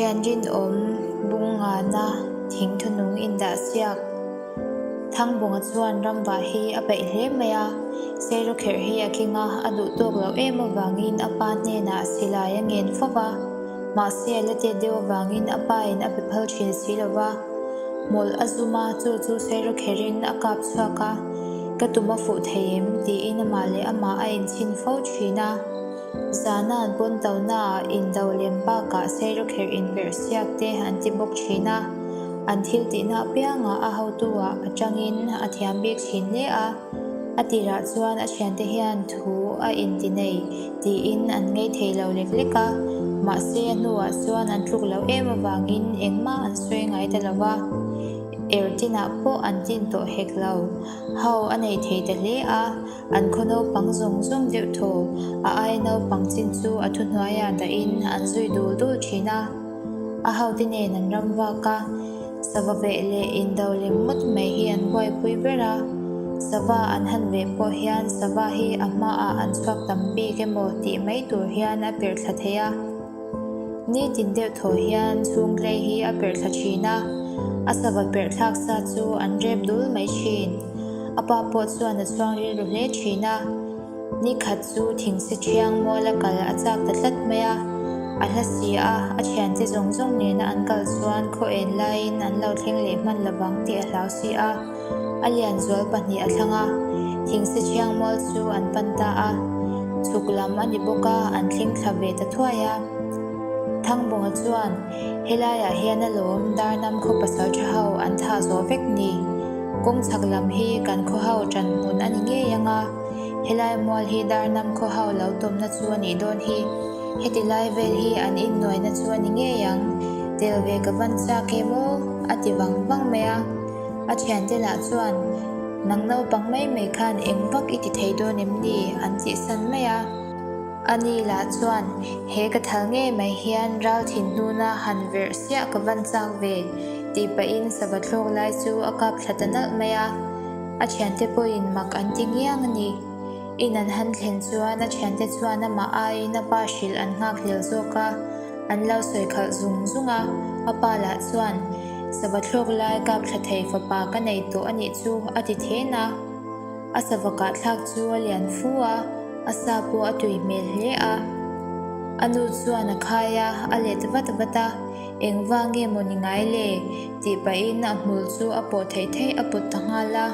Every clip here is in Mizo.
Thian rinawm bung ngana thing thunung indah siak. Thangbawnga chuan ramvah hi a peih hle mai a, Seirawkherh hi a keng a, a duh tawk loh em avangin a pa hnenah silai a ngen fo va, mahse a la tet deuh avangin a pa in a pe phal thin si lo va. Hmawlh a zum a, chu chu Seirawkherhin a kap chhuak a, Ka tum a fuh thei em? tiin amah leh amah a inchhin fo thin a. Zana an pawn tonaah indo lem bakah Seirawkherh inperh siak te an ti bawk thin a. An thil tihna apiangah a hotu-ah a tangin a thiam bik thin hle a, a tirah chuan a thiante hian thu a inti nei tiin an ngei thei lo lek lek a, mahse a hnuah chuan an tluk loh em avangin engmah an sawi ngai ta lo va, er tinah pawh an tin tawh hek lo. Ho a nei thei ta hle a, an khaw naupang zawng zawng deuh thaw, a aia naupang chin chu a thuhnuaiah dahin an zui dul dul thin a. A hote nen an ram vak a, sava veh leh indo lem ngawt mai hi an buaipui ber a. Sava an han veh pawh hian sava hi a hmaah an chhuak tam bik emaw tih mai tur hian a perh thla thei a. Nitin deuh thaw hian chhungtlei hi a perh thla thin a, a sava perh thlak sa chu an rep dul mai thin. A pa pawh chuan a chhuang rilru hle thin a. Ni khat chu thingse thiang muala kal a chak ta tlat mai a, a hla si a, a thiante zawng zawng nena an kal chuan khaw en laiin an lo thleng leh hman lovang tih a hlau si a, a lian zual pahnih a thlang a, thingse thiang mual chu an pan ta a, chhuk lam a ni bawk a, an thleng thla ve ta thuai a. Thangbawnga chuan, Helaiah hian alawm Darnam khaw pasal tha ho an thah zawh vek ni. Kawng chhak lam hi kan khaw ho ṭan hmun a ni ngei ang a, helai mual hi Darnam khaw ho lo tawmna chu a nih dawn hi. Heti lai vel hi an innuaina chu a ni ngei ang, tel ve ka van chak em aw? a ti vang vang mai a. A thiante lah chuan, Nang naupang mai mai khan eng vak i ti thei dawn em ni? an tihsan mai a. Ani lah chuan, He ka thal ngei mai hian ral thin hnuna han verh siah ka van chak ve, tih pahin sava thlawk lai chu a kap thla ta nalh mai a. A thiante pawhin mak an ti ngiang a ni. In an han thlen chuan a thiante chuan amah aiin a pa hrilh an nghak hlel zawk a, an lo sawi khalh zung zung a. A pa lah chuan, Sava thlawk lai kap thla thei fapa ka nei tawh a nih chu, a ti then a. A sava kah thlak chu a lian fu a. A sa pawh a tui hmel hle a. A nu chuan a khai a, a let vat vat a, Engva nge maw ni ngai le? tih pahin a hmul chu a pawh theih theih a pawt ta nghal a.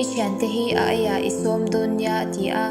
I thiante hi a eiah i sawm dawn nia a ti a.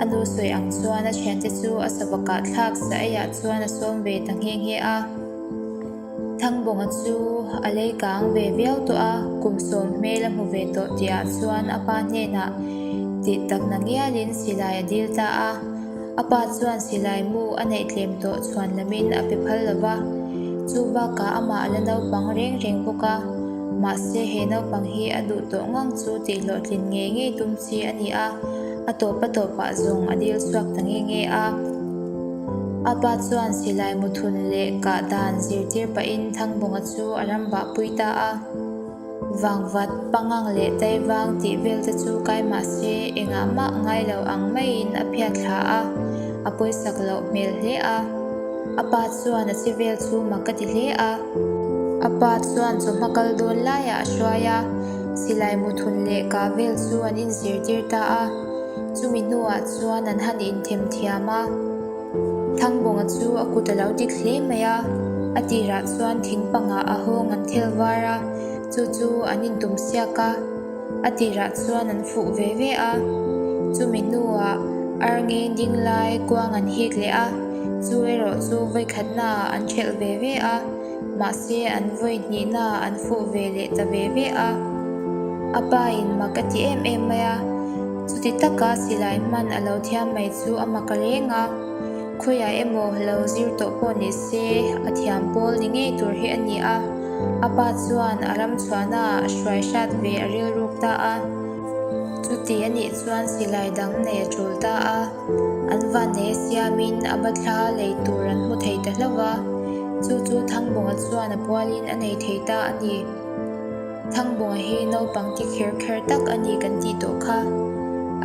A nu sawi ang chuan a thiante chu a savakah thlak sa eiah chuan a sawm ve ta nghe nghe a. Thangbawnga chu a lei kang ve viau tawh a, kum sawm hmel a hmu ve tawh tihah chuan a pa hnenah tih tak na ngialin silai a dil ta a. A pa chuan silai mu a neih tlem tawh chhuan lamin a pe phal lo va, chu bakah amah a la naupang reng reng bawk a. Mahse he naupang hi a duh tawh ngang chu tih hlawhtlin ngei ngei tum chi a ni a, a tawp a tawpah zawng a dil chhuak ta nghe nghe a. A pa chuan silai muthun leh kah dan zirtir pahin Thangbawnga chu a ram vah pui ta a. Vangvat, pangang leh taivang tih vel te chu kai mah se engah mah ngai lo ang maiin a phiat thla a, a pawisak loh hmel hle a. A pa chuan a che vel chu mak ka ti hle a. A pa chuan chawhma kal dawn laiah a hruai a, silai muthun leh kah vel chu an inzirtir ta a. Chumi hnuah chuan an han inthem thiam a, Thangbawnga chu a kut a lo dik hle mai a, a tirah chuan thing pangah a hawng an thel var a, chu chu an intum siak a, a tirah chuan an fuh ve ve a. Chumi hnuah ar ngeng ding lai kuang an hik leh a, chu erawh chu vawikhatnaah an thelh ve ve a. Mahse an vawi hnihna an fuh ve leh ta ve ve a, a pa in mak a ti em em mai a, chuti taka silai hman a lo thiam mai chu a mak reng a, khawiah emaw lo zir tawh pawh ni se a thiam pawl ni ngei tur hi a ni a, a pa chuan a ram chhuahnaah hruai hrat ve a rilruk ta a, chuti a nih chuan silai dang nei a tul ta a. An vannei siamin a bathla lei tur an hmu thei ta hlauh a, chu chu Thangbawnga chuan a pualin a nei thei ta a ni. Thangbawnga hi naupang ti kher kher tak a ni kan tih tawh kha.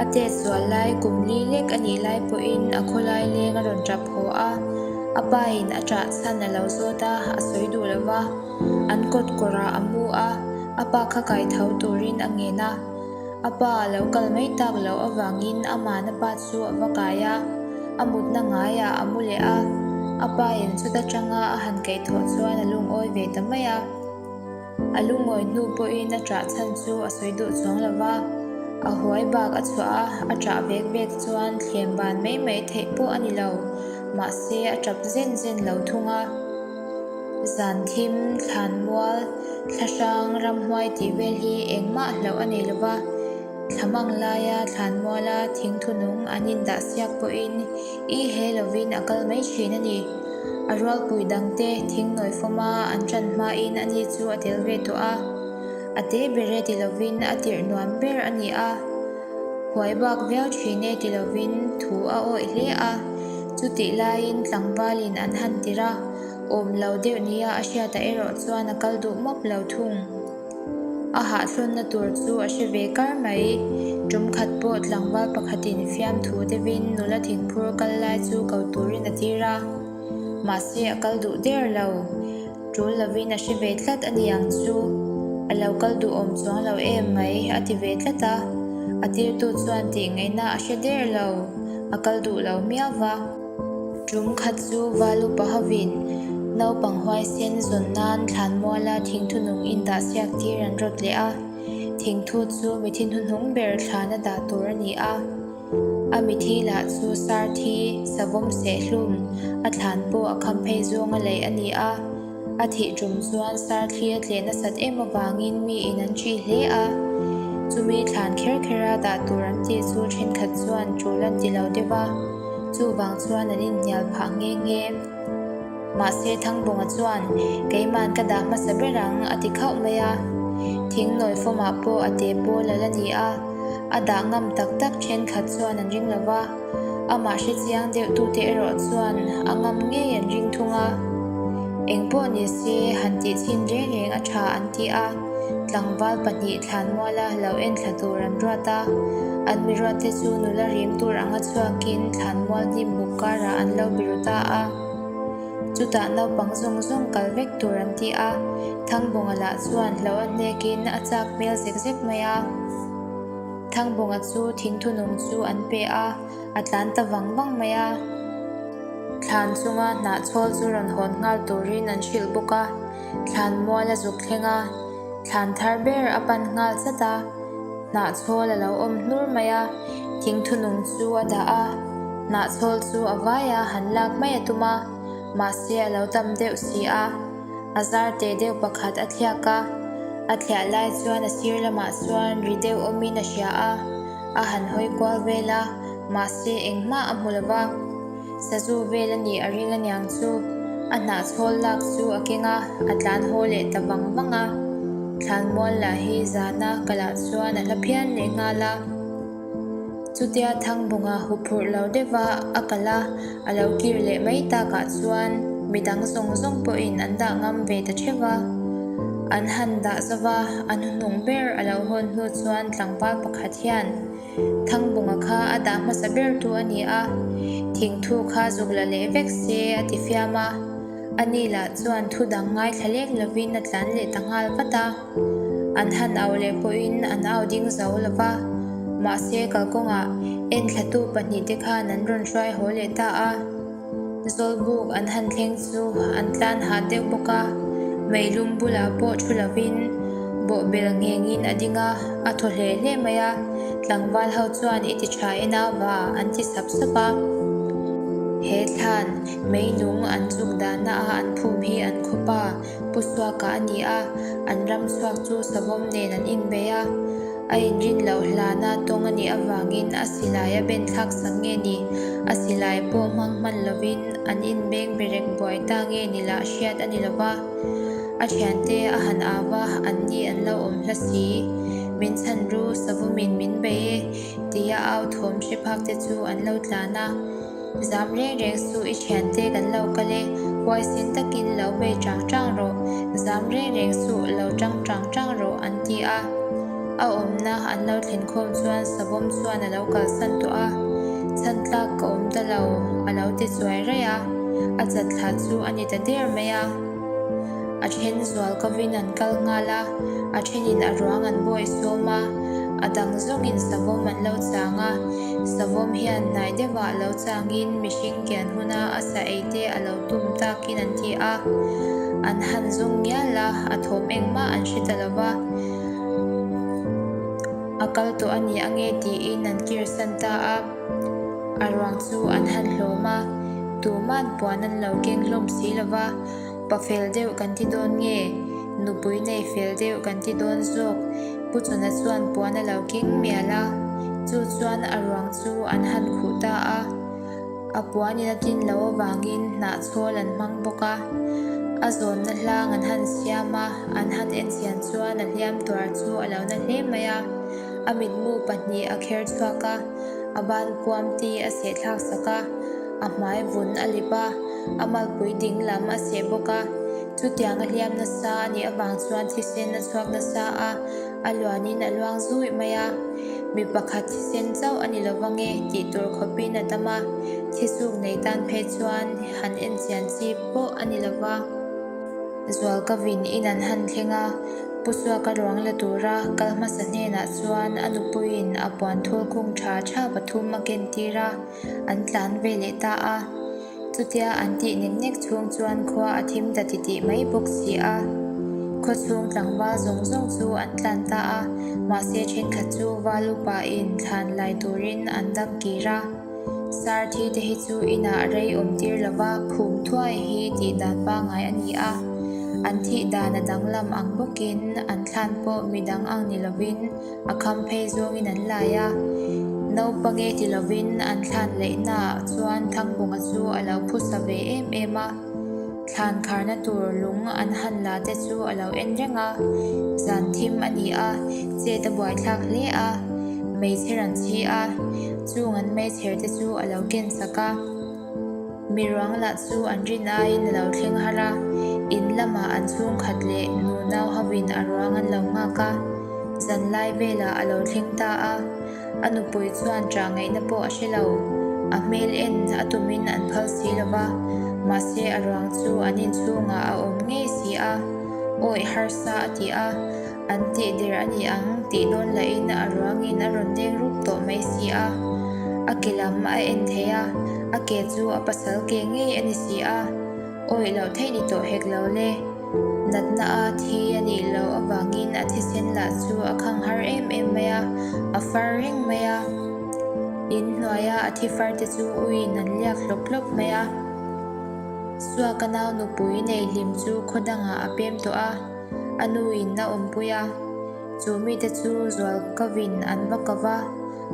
A tet zual lai kum li lek a nih lai pawhin a khawlai leng a rawn tap haw a. A pain a ṭah chhan a lo zawt a, a sawi duh lo va. An kawt kawrah a mu a, a pa kha kai tho turin a ngen a. A pa a lo kal mai tak loh avangin amahna pa chu a va kai a, a mutna ngaiah a mu leh a. A pain chuta tanga a han kaihthawh chuan a lungawi ve ta mai a. A lungawi hnu pawhin a ṭah chhan chu a sawi duh chuang lo va, a huai bak a chhuah a, a ṭah vek vek chuan thlem ban mai mai theih pawh a ni lo, mahse a ṭap zen zen lo thung a. Zan thim, thlanmual, thlahrang, ramhuai tih vel hi engmah hlauh a nei lo va, thlamang laia thlanmuala thingthunung an indah siak pawhin I he lovin a kal mai thin a ni. A rualpui dangte thingnawi fawma an ṭan hmain ani chu a tel ve tawh a. A te ber e ti lovin a tirh nuam ber a ni a. Huai bak viau thin e ti lovin thu a awih hle a. Chutih laiin tlangvalin an han tirh a, awm lo deuh nia a hriatah erawh chuan a kal duh mawp lo thung. A hahthlawnna tur chu a hre ve kar mai. Tum khat pawh tlangval pakhatin fiamthu deuhin nula thingphur kal lai chu ko turin a tir a. Mahse a kal duh der lo. Tul lovin a hre ve tlat a ni ang chu. A lo kal duhawm chuang lo em mai a ti ve tlat a. A tirtu chuan tih ngaihna a hre der lo. A kal duh lo miau va. Tum khat chu Valupa hovin naupang huaisen zawn nan thlanmuala thingthunung indah siak tir an rawt leh a, thingthu chu mithi hnuhnung ber thlana dah tur a ni a. A mithi lah chu sar thi, savawm sehhlum, a thlan pawh a kham phei zawnga laih a ni a. A thih tum chuan sarthli a tleh nasat em avangin miin an ṭih hle a. Chumi thlan kher khera dah tur an tih chu thenkhat chuan ṭul an ti lo deuh a, chuvang chuan an inhnial phah nghe nghe. Mahse Thangbawnga chuan, Keiman ka dah hmasa ber ang a ti khauh mai a. Thing nawi fawmah pawh a te pawl a la ni a, a dah ngam tak tak thenkhat chuan an ring lo va. Amah hre chiang deuh tute erawh chuan a ngam ngei an ring thung a. Engpawh ni se han tih chhin reng reng a tha an ti a, tlangval pahnih thlanmuala lo en thla tur an ruat a. An mi ruatte chu nula rim tur anga chhuakin thlanmual hnim buk karah an lo biru ta a. Chutah naupang zawng zawng kal vek tur an ti a, Thangbawnga lah chuan hlo a hnekin a chak hmel zek zek mai a. Thangbawnga chu thingthunung chu an pe a, a tlan ta vang vang mai a. Thlan chunga hnahchhawl chu rawn hawn nghal turin an hrilh bawk a, thlan mual a zuk thleng a, thlan thar ber a pan nghal chat a, hnahchhawl a lo awm hnur mai a, thingthunung chu a dah a, hnahchhawl chu a vai a, han lak mai a tum a, mahse a lo tam deuh si a. A zar teh deuh pakhat a thliak a, a thliah lai chuan a sir lamah chuan ri deuh awmin a hria a, a han hawi kual vel a, mahse engmah a hmu lo va. Sazu vel a nih a ring aniang chu, a hnahchhawl lak chu a keng a, a tlan haw leh ta vang vang a. Thlanmual lah hi zana kalah chuan a hla phian leh nghal a. Chutia Thangbawnga huphurh lo deuha a kal a, a lo kir leh mai takah chuan midang zawng zawng pawhin an dah ngam ve ta theuh a. An han dah zo va, a hnuhnung ber a lo hawn hnu chuan tlangval pakhat hian Thangbawnga kha a dah hmasa bertu a ni a, thingthu kha zuk la leh vek se a ti fiam a. Ani lah chuan thu dang ngaithla lek lovin a tlan leh ta nghal vat a. An han au leh pawhin an au ding zo lo va, mahse kalkawngah enthlatu pahnihte khan an rawn hruai haw leh ta a. Zawlbuk an han thleng chu an tlan hah deuh bawk a, meilum bulah pawh thu lovin bawhbel nghengin a ding a, a thaw hle hle mai a, tlangval ho chuan i ti tha e nauva an ti sap sap a. He thlan meinung an chuk dahna a an phum hi an khawp a. Pu Suaka a ni a, an ram chhuak chu savawm nen an inbei a, a inrin loh hlana tawng a nih avangin a silai a ben thlak sak nge ni, a silai pawh hmang hman lovin an inbeng berek buai ta nge ni lah hriat a ni lo va. A thiante a han au a, an ni an lo awm hla si. Min chhan ru, savawmin min bei e, tia au thawm hre phak te chu an lo tlan a. Zam reng reng suh i thiante kan lo kal e, huaisin takin lo bei chang chang rawh, zam reng reng suh lo tang chang chang rawh an ti a. A awmna an lo thlen khawm chuan savawm chuan a lo kalsan tawh a, chhan tlak ka awm ta lo a lo ti chuai raih a. A chat thla chu a ni ta der mai a. A then zual kovin an kal nghal a, a thenin a ruang an bawih sawm a, a dang zawngin savawm an lo chang a. Savawm hian hnai deuhah lo changin mihring kian huna a sa ei te a lo tum takin an ti a. An han zawng ngial a, a thawm engmah an hre ta lo va. A kal tawh a ni ange tiin an kirsan ta a. A ruang chu an han hlawm a, tuman puan an lo keng hlawm si lo va, pa fel deuh kan ti dawn nge, nupui nei fel deuh kan ti dawn zawk, Pu Chuna chuan puan a lo keng mial a, chu chuan a ruang chu an han khuh ta a. A puan in a tlin loh avangin hnahchhawl an hmang bawk a, a zawnna hlang an han siam a, an han enchian chuan a hliam tuar chu a lo na hle mai a, a mitmu pahnih a kher chhuak a, a ban puam ti a seh thlak sak a, a hmai vun a lip a, a malpui ding lam a seh bawk a, chutiang a hliam nasa a nih avang chuan thisen a chhuak nasa a, a luanin a luang zuih mai a, mi pakhat thisen chauh a ni lo vange tih tur khawpin a tam a, thisuk nei tan phei chuan han enchian chi pawh a ni lo va. Zualka vin in an han thleng a, Pu Suaka ruang la tura kal hmasa hnenah chuan a nupuiin a puan thul khung tha tha pathum a ken tir a, an tlan ve leh ta a. Chutia an tih nek nek chhung chuan khua a thim ta titih mai bawk si a. Khaw chhung tlangval zawng zawng chu an tlan ta a, mahse thenkhat chu val upa in thlan lai turin an dang kir a. Sar thi te hi chu inah rei awm tir lova phum thuai hi tih dan pangngai a ni a. An thih dan a danglam ang bawkin an thlan pawh midang ang ni lovin A kham phei zawngin an lai a, naupang e ti lovin an thlan leihnaah chuan Thangbunga chu a lo phusa ve em em a. Thlan kharna tur lung an han la te chu a lo en reng a, zan thim a ni a, chet a buaithlak hle a, meichher an chhi a, chung an meichher te chu a lo ken sak a. Mi ruang lah chu an rin aiin a lo thleng har a, in lamah an chhungkhat leh nunau hovin a ruang an lo nghak a, zanlai velah a lo thleng ta a, a nupui chuan ṭah ngaihna pawh a hre lo, a hmel en a tumin an phal si lo va, mahse a ruang chu an inchhungah a awm ngei si a, awih harsa a ti a, an tih der a ni ang tih dawn lahin a ruangin a rawn deng rup tawh mai si a, a ke lam a en thei a, a ke chu a pasal ke ngei a ni si a, awih loh theih ni tawh hek lo le. Natna a thi a nih loh avangin a thisen lah chu a khang har em em mai a, a far reng mai a, in hnuaia a thi far te chu uiin an liak hlawp hlawp mai a. Suaka nau nupui nei hlim chu khaw dangah a pem tawh a. A nuin a awmpui a, chu mite chu zualkavin an va kau va,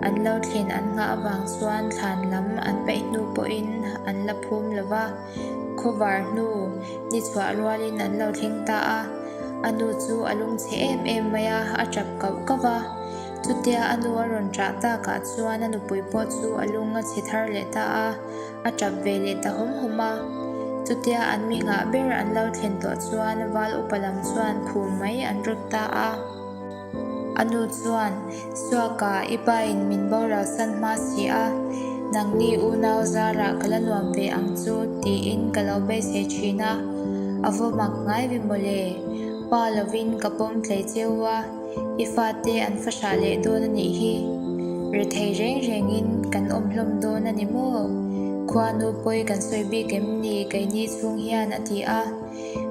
an lo thlen an nghah avang chuan thlan lam an peih hnu pawhin an la phum lo va, khawvar hnu ni chhuah rualin an lo thleng ta a. A nu chu a lungchhe em em mai a, a tap kauh kauh va. Chutia a nu a rawn ṭah takah chuan a nupui pawh chu a lung a chhe thar leh ta a. A tap ve leh ta hawm hawm a. Chutia an mi nghah ber an lo thlen tawh chuan val upa lam chuan phum mai an rawt ta a. A nu chuan, Suaka, i pa in min boral san hma si a, nangni unau zarah ka la nuam ve ang chu tiin ka lo beisei thin a, a vaw mak ngai ve mawle. Pa lovin ka pawm tlei cheu a. I fate an fa hrah leh dawn a nih hi. Rethei reng rengin kan awm hlawm dawn a ni maw? Khuanu pawi kan sawi bik em ni keini chhung hian a ti a,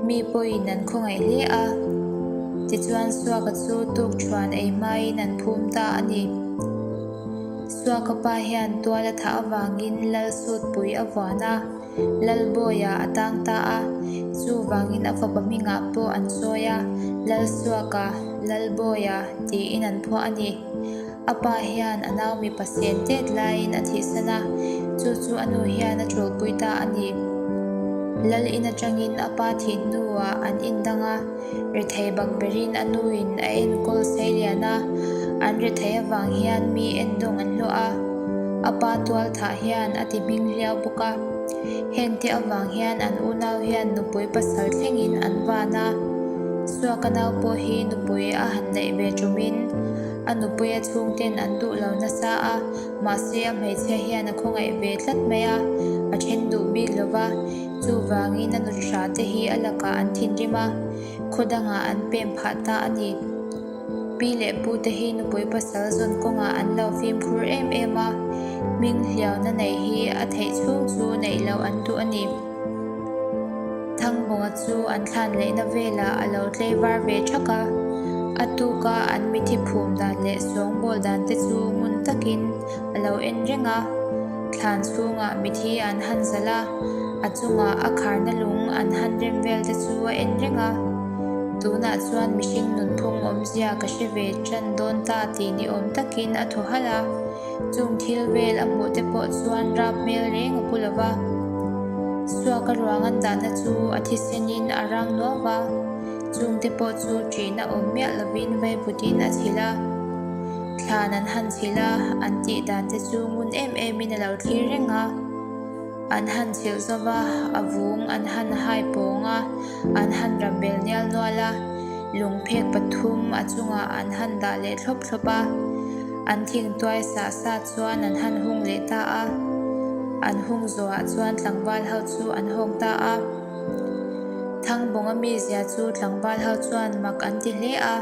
mi pawiin an khawngaih hle a. Tichuan Suaka chu tukṭhuan ei hmain an phum ta a ni. Suaka pa hian tual a thah avangin Lal Sutpui a vuan a. Lalbawiah a tang ta a, chuvangin a fapa hmingah pawh an sawi a, Lalsuaka, Lalbawia tiin an phuah a ni. A pa hian a nau mipa sen tet laiin a thihsan a, chu chu a nu hian a ṭulpui ta a ni. Lal in aṭangin a pa thih hnuah an indang a, rethei bak berin a nuin a enkawl seilian a, an rethei avang hian mi endawng an hlawh a, a pa tual thah hian a ti hming hliau bawk a. Hengte avang hian an unau hian nupui pasal thlengin an van a, Suaka nau pawh hi nupui a han neih ve ṭumin. A nupuia chhungten an duh lo nasa a, mahse a hmeichhia hian a khawngaih ve tlat mai a, a then duh bik lo va, chuvangin a nuhra te hi a lakah an thinrim a, khaw dangah an pem phah ta a ni. Pi leh pu te hi nupui pasal zawn kawngah an lo fimkhur em em a, hming hliauna neih hi a theih chhung chu neih loh an duh a ni. Thangbawnga chu an thlan lehna velah a lo tlei var ve thak a, a tuka an mithi phum dan leh sawngbawl dan te chu ngun takin a lo en reng a. Thlan chhungah mithi an han zalh a, a chungah a kharna lung an han rem vel te chu a en reng a. Tunah chuan mihring nunphung awmzia ka hre ve tan dawn ta tih ni awm takin a thaw halh a. Chung thil vel a hmuh te pawh chuan rap hmel reng a pu lo va. Suaka ruang an dahna chu a thisenin a rang nuau va, chung te pawh chu ṭihna awm miah lovin vaivutin a chhilh a. Thlan an han chhilh a, an tih dan te chu ngun em emin a lo thlir reng a. An han chhilh zawm a, a vung an han hai pawng a, an han rap bel nial nual a, lungphek pathum a chungah an han dah leh thlawp thlawp a, an thingtuai sah sah chuan an han hung leh ta a, an hung zawhah chuan tlangval ho chu an hawng ta a. Thangbawnga mizia chu tlangval ho chuan mak an ti hle a.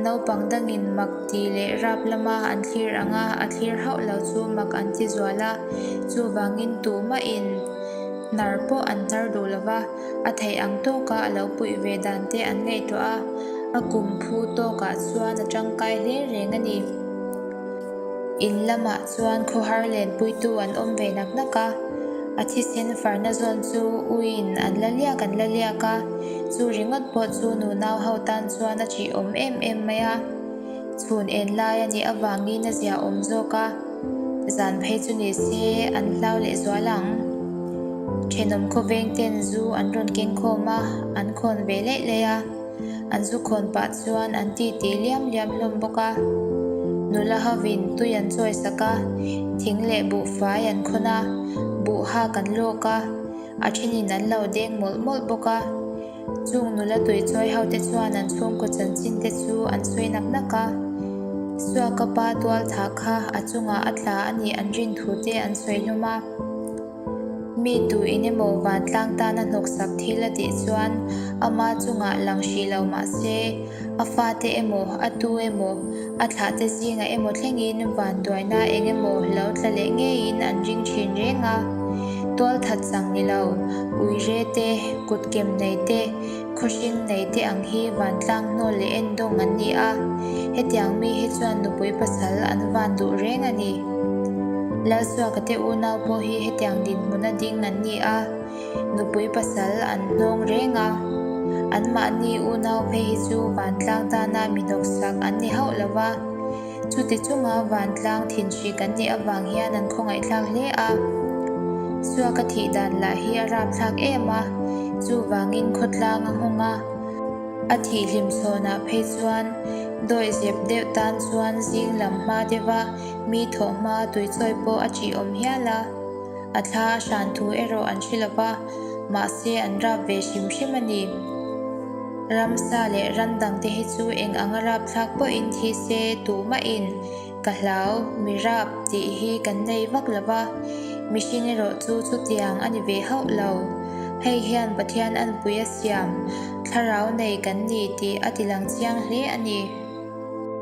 Naupang dangin mak tih leh rap lama an thlir ang a, a thlir hauh lo chu mak an ti zual a, chuvangin tumahin hnar pawh an hnar duh lo va, a theih ang tawka a lo puih ve dan te an ngaihtuah a, a kum phu tawkah chuan a tangkai hle reng a ni. In lamah chuan khawhar lenpuitu an awm ve nak nak a, a thisen farna zawn chu uiin an la liak an la liak a, chu ringawt pawh chu nunau ho tan chuan a ṭih awm em em mai a, chhun en lai a nih avangin a zia awm zawk a, zan phei chu ni se an hlau leh zual ang. Ṭhenawm khawveng ten zu an rawn keng khawm a, an khawn ve laih laih a. An zu khawn pah chuan an ti ti liam liam hlawm bawk a. Nula hovin tui an chawi sak a, thing leh buhfai an khawn a, buh hak an lawk a, a thenin an lo deng mawlh mawlh bawk a. Chung nula tui chawi ho te chuan an chhungkaw chanchin te chu an sawi nak nak a. Suaka pa tual thah kha a chungah a tla a nih an rin thu te an sawi hlawm a. Mi tu in emaw vantlang tana hnawksak thil a tih chuan ama chungah lang hrih lo mah se, a fate emaw, a tu emaw, a thlahte zingah emaw thlengin vanduaina eng emaw lo tla leh ngeiin an ring thin reng a. Tualthat chang ni lo, uire te, kutkem nei te, Khawhring nei te ang hi vantlang hnawl leh endawng an ni a, hetiang mi hi chuan nupui pasal an van duh reng a ni. Lalsuaka te unau pawh hi hetiang dinhmuna ding an ni a, nupui pasal an hnawng reng a. Anmahni unau phei hi chu vantlang tana mi hnawksak an ni hauh lo va, Chuti chunga vantlang thinhrik an nih avang hian an khawngaihthlak hle a. Suaka thih dan lah hi a rapthlak em a, chuvangin khawtlang a nghawng a. A thih hlim chhawnah phei chuan dawih zep deuh tan chuan zing lam hma deuha mi thawh hma tuichawi pawh a ṭih awm hial a. A thla a hran thu erawh an hre lo va, mahse an rap ve hrim hrim a ni. Ramsa leh ran dangte hi chu eng anga rapthlak pawhin thi se tuhmahin ka hlau, mi rap tih hi kan nei vak lo va, mihring erawh chu chutiang a ni ve hauh lo. Hei hian Pathian anpui a siam, thlarau nei kan ni tih a tilang chiang hle a ni.